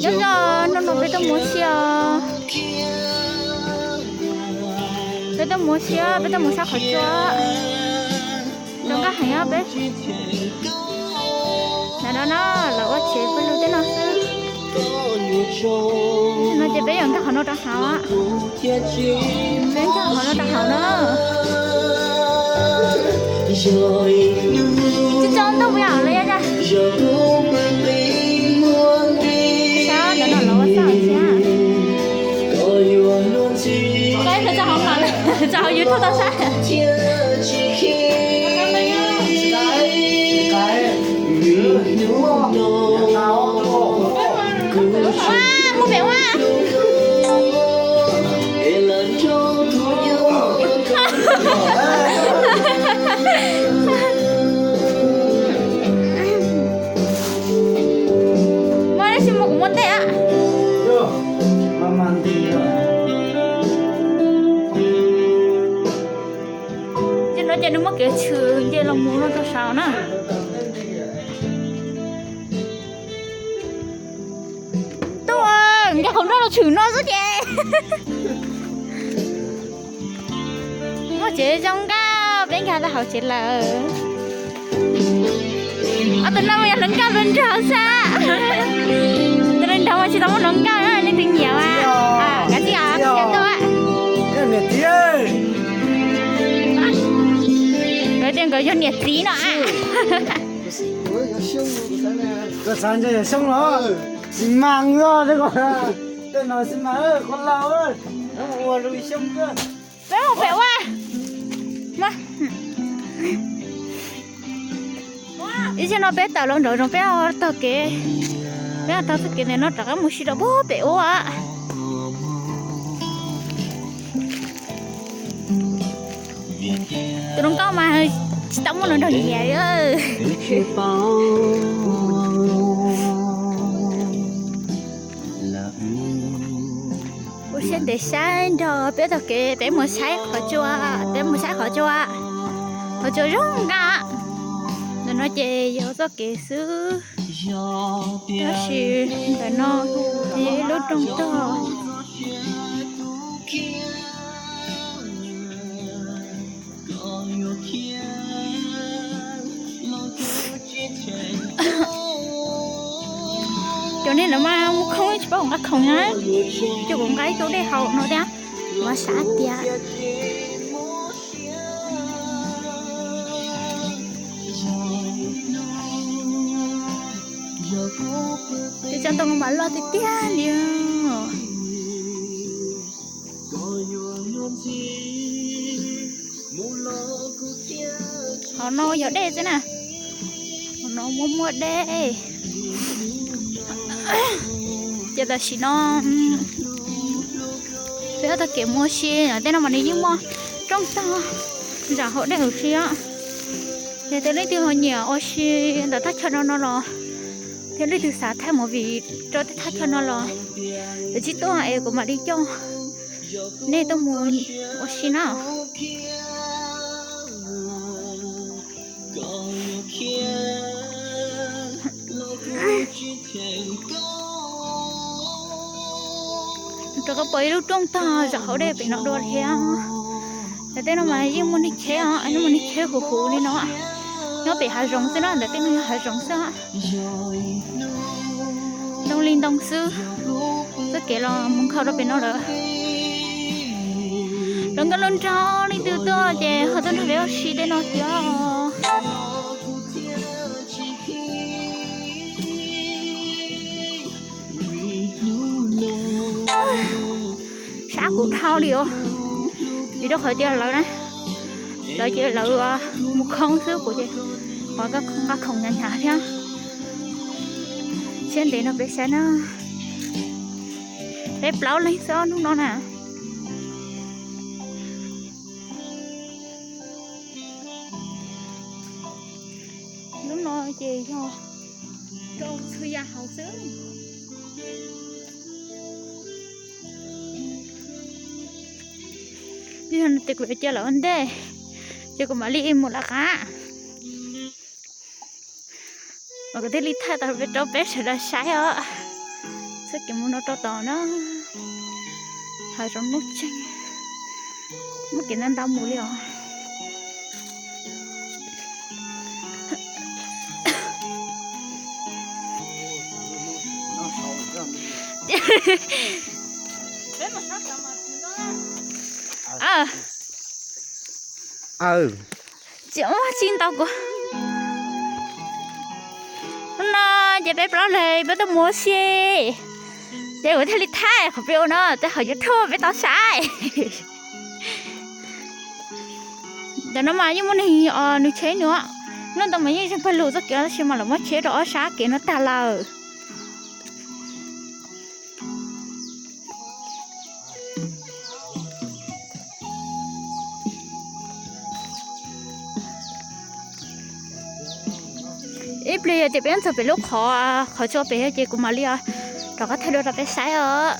Nyob zoo, hnub no peb tuaj mus ua si os. Peb tuaj mus ua si, peb tuaj mus saib qhov tsua. Zoo nkauj heev os peb. Ntawm no na, lawv ua tsev pawg lug tej no xwb. No ces peb yuav nkag qhov no rau hauv. Peb nkag qhov no rau hauv na. Tsis tso ntuj yom los yog cas? Saib ntawm no lawv ua txaj thiab. Tso hauv no, tso hauv YouTube tau saib. Ua, mus pem ua. Muaj dab tsi muaj kuv muaj ntej a. Ces no ces nws muaj kev tshwm nce los mus no rau saud na. Tuaj, nkag qhov nroj los tshwm no xwb ces. Muaj tsev zoo nkauj, peb nkag tau hauv tsev lawm. Ob tug no yog hluas nkauj hluas nraug xwb. Tus hluas nraug mas tsis tau muaj hluas nkauj, leej twg nyiam mas kav tsij tuaj. Nkawd tias nkawd yog niam txiv no. Koj xav ntshe yog xyoob los xi mas os, tej no xi mas, qhov laus ua lub xyoob. Peb mus pem ua. Ib zaug no peb tawm los nraum zoov peb tog kev, peb tog txoj kev ntawm no rov qab mus si rau pem ua. Tus hluas nkauj mas tsis tau muaj hluas nraug nyiam. Ua siab ntev saib nrog peb tog kev, peb mus saib qhov tsua, peb mus saib qhov tsua, qhov tsua zoo nkauj. Ntawm no ces yog txoj kev xwb, tab sis ntawm no yog ib lub rooj tog. Cov neeg lawv mas mus khoob tsis paub nqa khoom na, ces kuv nqa ib tug dej haus no thiab, kuv mas xav tias. Ces cov ntoo mas loj tiag tiag li. Qhov no yog dej xwb na, qhov no muaj muaj dej. Ces tam sim no peb ob tog kev mus ua si, tej no mas nws yeej muaj rooj tog zaum hauv dej huv si os. Yog tias leej twg ho nyiam ua si ntawm thaj chaw no no los, thiab leej twg xav thaij movie rau tej thaj chaw no los, kav tsij tuaj es kuv mam li coj nej tuaj mus ua si na. Rov qab pom ib lub rooj tog zaum hauv dej pem no dua thiab. Ntawm tej no mas yeej muaj neeg cheb os, muaj neeg cheb huv huv li no. Nyob pem hav zoov xwb na, ntawm tej no yog hav zoov xwb. Ntoo li ntoo xwb. Txoj kev los mus nkhaus rau pem no lawm. Hluas nkauj hluas nraug leej twg tuaj ces ho tuaj nrog peb ua si tej no thiab. Sab kuv dhau li os, vim rau qhov tias lawv na, lawv ces lawv mus khoob xwb, kuv ces nqa khoom hnyav hnyav thiab. Siab ntev no peb saib na, peb plaub leeg xwb hnub no na. Lub no ces yog rau txhua yam hauv xwb. Yog tias kuv yuav cia lawv ua ntej, ces kuv mam li mus lawv qab, mas kuv thiaj li thaij tau rau peb sawv daws saib os. Kev mus no rau tod na, hav zoov hnub tseeb, muaj kev ntau ntau mus li os. Tsis muaj tsis ntau kuv. Hnub no ces peb plaub leeg peb tuaj mus ua si, ces kuv thiaj li thaij qhov video no tej hauv YouTube peb tau saib. Tam no mas yeej muaj neeg os, nws tsheb nws, hnub ntawd mas yeej zeeg pawg lug txoj kev tab sis mas lawv muab tsheb rau ob sab kev no tag lawm. Ib pliag yog tias peb txog pem lub qhov, qhov tsua pem ces kuv mam li rov qab thaij dua rau peb saib os.